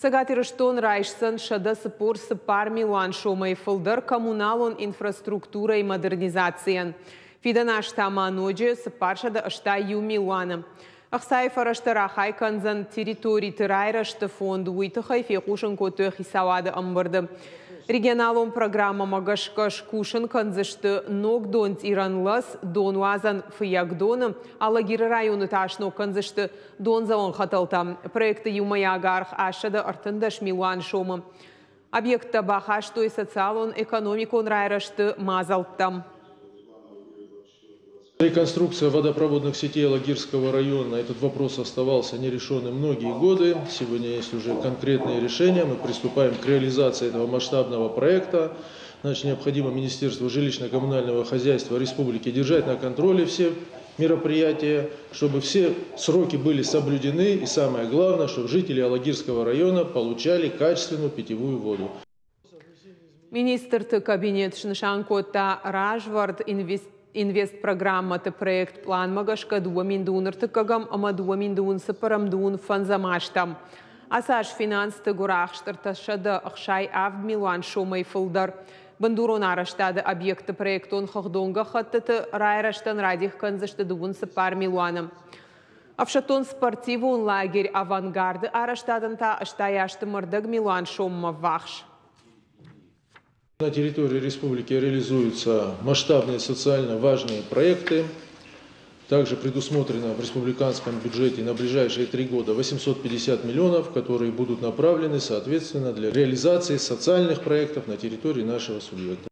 Цӕгат Ирыстон райсдзӕн 144 милуан сомӕй фылдӕр коммуналон инфраструктурӕйы модернизацийӕн. Фидӕн аз та ма ноджы 481 милуаны. Ӕхцайы фӕрӕзтӕ рахай кӕндзӕн территориты райрӕзты фонд, уый тыххӕй фехъусын кодтой хицауады ӕмбырды. Регионалон программӕмӕ гӕсгӕ скусын кӕндзысты ног донцъирӕн лӕс, донуадзӕн Фыййагдоны, Алагиры районы та сног кӕндзысты дондзӕуӕн хӕтӕлтӕ. Проекты иумӕйаг аргъ 813 милуан сомы. Объекттӕ бахастой социалон-экономикон райрӕзты мадзӕлттӕм. Реконструкция водопроводных сетей Алагирского района, этот вопрос оставался нерешенным многие годы. Сегодня есть уже конкретные решения. Мы приступаем к реализации этого масштабного проекта. Значит, необходимо Министерству жилищно-коммунального хозяйства республики держать на контроле все мероприятия, чтобы все сроки были соблюдены и, самое главное, чтобы жители Алагирского района получали качественную питьевую воду. Министрты кабинет снысан кодта развӕрд инвестпрограммӕты проект пъланмӕ гӕсгӕ 2021 ӕмӕ 2024-25 азтӕм. Ацы аз финансты гуырахст 367 милуан сомӕй фылдӕр. Бындурон арӕзтады объектты проектон хыгъдон гӕххӕттыты райрӕзтӕн радих кӕндзысты 24 милуаны. Ӕфсӕддон спортивон лагерь «Авангард»-ы арӕзтадӕн та 80 милуан соммӕ ввахс. На территории республики реализуются масштабные социально важные проекты. Также предусмотрено в республиканском бюджете на ближайшие 3 года 850 миллионов, которые будут направлены, соответственно, для реализации социальных проектов на территории нашего субъекта.